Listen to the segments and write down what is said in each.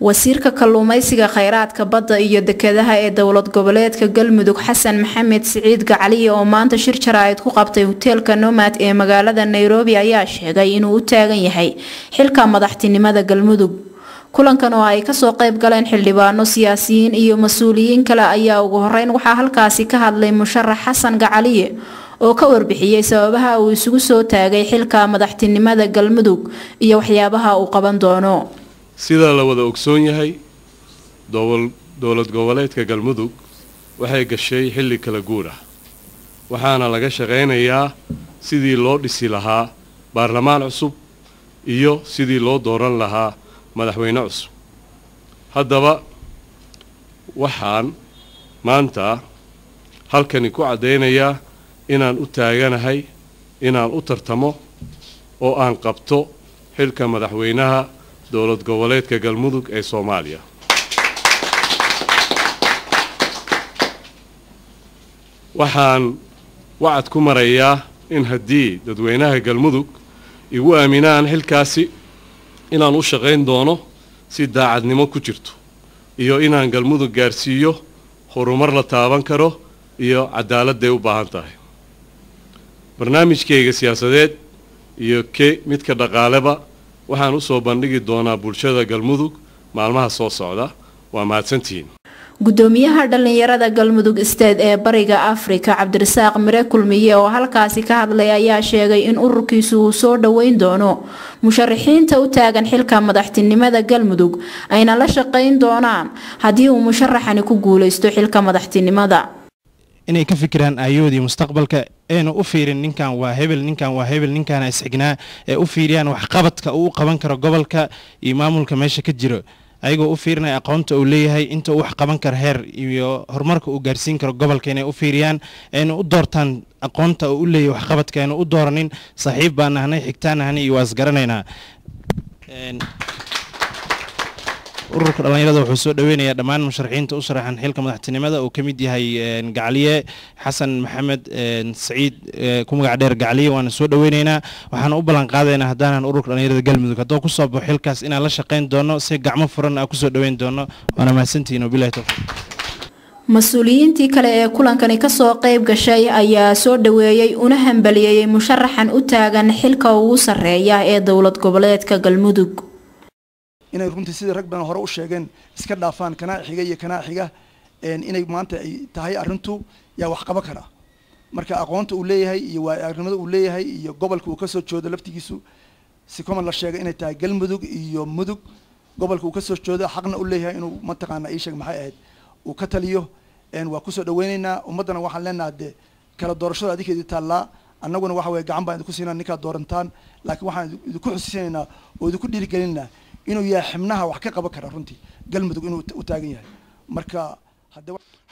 Wasiirka Kalluumeysiga, Kheyraadka Badda iyo Dekedaha ee Dowlad Goboleedka Galmudug, Xasan Maxamed Siciid Gacaliye, oo maanta shir jaraa'id ku qabtay hoteelka Nomad ee magaalada Nairobi, ayaa sheegay inuu u taagan yahay xilka madaxtinimada Galmudug. Kulankan oo ay kasoo qayb galeen xildhibaano, siyaasiyiin iyo mas-uuliyiin kale ayaa ugu horeyn waxaa halkaasi ka hadlay musharax Xasan Gacaliye oo ka warbixiyey sababaha uu isugu soo taagay xilka madaxtinimada Galmudug iyo waxyaabaha uu qaban doono. Sida la wada ogsoon yahay, Dowlad Goboleedka Galmudug waxay gashay xilli kala guur ah, waxaana laga shaqaynayaa sidii loo dhisi lahaa baarlamaan cusub iyo sidii loo dooran lahaa madaxweyne cusub. Haddaba waxaan maanta halkani ku caddaynayaa inaan u taaganahay inaan u tartamo oo aan qabto xilka madaxweynaha Dowlad Goboleedka Galmudug ee Soomaaliya. Waxaan wacad ku marayaa in haddii dadweynaha Galmudug igu aaminaan xilkaasi, inaan u shaqayn doono si daacadnimo ku jirto iyo inaan Galmudug gaarsiiyo horumar la taaban karo iyo cadaaladday u baahan tahay. Barnaamijkayga siyaasadeed iyo ke midka dhaqaaleba waxaan usoo bandhigi doonaa bulshada Galmudug maalmaha soo socda. Waa mahadsantihiin. Gudoomiyaha dhalinyarada Galmudug State ee Bariga Afrika, Cabdirasaaq Mire Kulmiye, oo halkaasi ka hadlay ayaa sheegay in ururkiisu uu soo dhoweyn doono musharaxiinta u taagan xilka madaxtinimada Galmudug, ayna la shaqayn doonaan haddii uu musharaxani ku guuleysto xilka madaxtinimada. Inay ka fikiraan aayahoodii mustaqbalka, ayna u fiirin ninkan waa hebel, ninkan waa hebel, ninkaana isxignaa, ee u fiiriyaan waxqabadka uu u qaban karo gobolka iyo maamulka meesha ka jiro, ayagoo u fiirinaya aqoonta uu leeyahay, inta uu wax qaban karo, heer iyo horumarka uu gaarsiin karo gobolka. Inay u fiiriyaan ayna u doortaan aqoonta uu u leeyahay waxqabadka, ayna u dooranin saaxiib baan nahnay, xigtaan nahnay iyo waa isgaranaynaa. Ururka dhallinyarada wuxuu soo dhaweynayaa dhammaan musharaxiinta u sharaxan xilka madaxtinimada uu ka mid yahay Gacaliye Xasan Maxamed Saciid, ku magac dheer Gacaliye. Waana soo dhaweyneynaa, waxaana u ballan qaadaynaa haddaanan ururka dhallinyarada Galmudug, hadduu kusoo baxo xilkaas, inaan la shaqayn doono, si gacmo furan aan kusoo dhaweyn doono. Waana mahadsantihiin, wabilahi towfiiq. Mas-uuliyiintii kale ee kulankani kasoo qayb gashay ayaa soo dhaweeyey una hambaliyeeyey musharaxan u taagan xilka ugu sarreeya ee Dowlad Goboleedka Galmudug. Inay runtii, sidai rag badan hore u sheegeen, iska dhaafaan kanaa xiga iyo kanaa xiga, inay maanta ay tahay arrintu yaa wax qaban karaa. Marka aqoonta uu leeyahay iyo waaya-aragnimada uu leeyahay iyo gobolka uu kasoo jeedo laftigiisu, si common la sheegay inay tahay Galmudug iyo Mudug gobolka uu kasoo jeedo, xaqna u leeyahay inuu mataqaana ii sheeg maxay ahayd uu ka taliyo. Waa kusoo dhaweyneynaa. Ummaddana waxaan leenaha dee kala doorashada adinkeedii taallaa, annaguna waxa weye gacan baan idinku siinaa ninkaad doorantaan, laakiin waxaan idinku xusiisanaynaa oo idinku dhiirigelinaynaa inuu yahay xibnaha wax ka qaban kara runtii Galmudug inuu u taagan yahay. Marka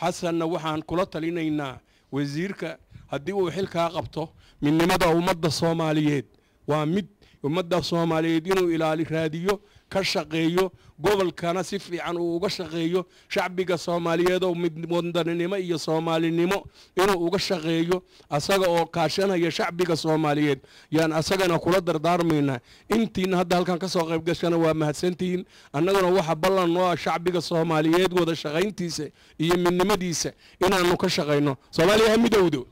Xasanna waxaan kula talinaynaa, wasiirka, haddii uu xilkaa qabto, midnimada ummadda Soomaaliyeed waa mid ummadda Soomaaliyeed inuu ilaali raadiyo, ka shaqeeyo, gobolkana si fiican uu uga shaqeeyo, shacbiga Soomaaliyeed oo mid wadaninimo iyo Soomaalinimo inuu uga shaqeeyo asaga oo kaashanaya shacbiga Soomaaliyeed yaan asagana kula dardaarmaynaa. Intiina hadda halkan ka soo qayb gashana waa mahadsantihiin. Annaguna waxa ballan noo ah shacbiga Soomaaliyeed wada shaqayntiisa iyo midnimadiisa inaanu ka shaqayno. Soomaaliya ha midowdo.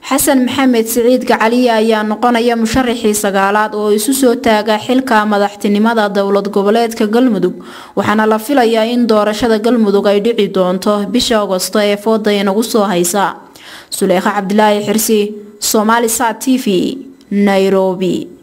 Xasan Maxamed Siciid Gacaliye ayaa noqonaya musharaxii sagaalaad oo isu soo taaga xilka madaxtinimada Dowlad Goboleedka Galmudug, waxaana la filayaa in doorashada Galmudug ay dhici doonto bisha Agosto ee fooda inagu soo haysa. Suleykha Cabdilaahi Xirsi, Somali Sat TV, Nairobi.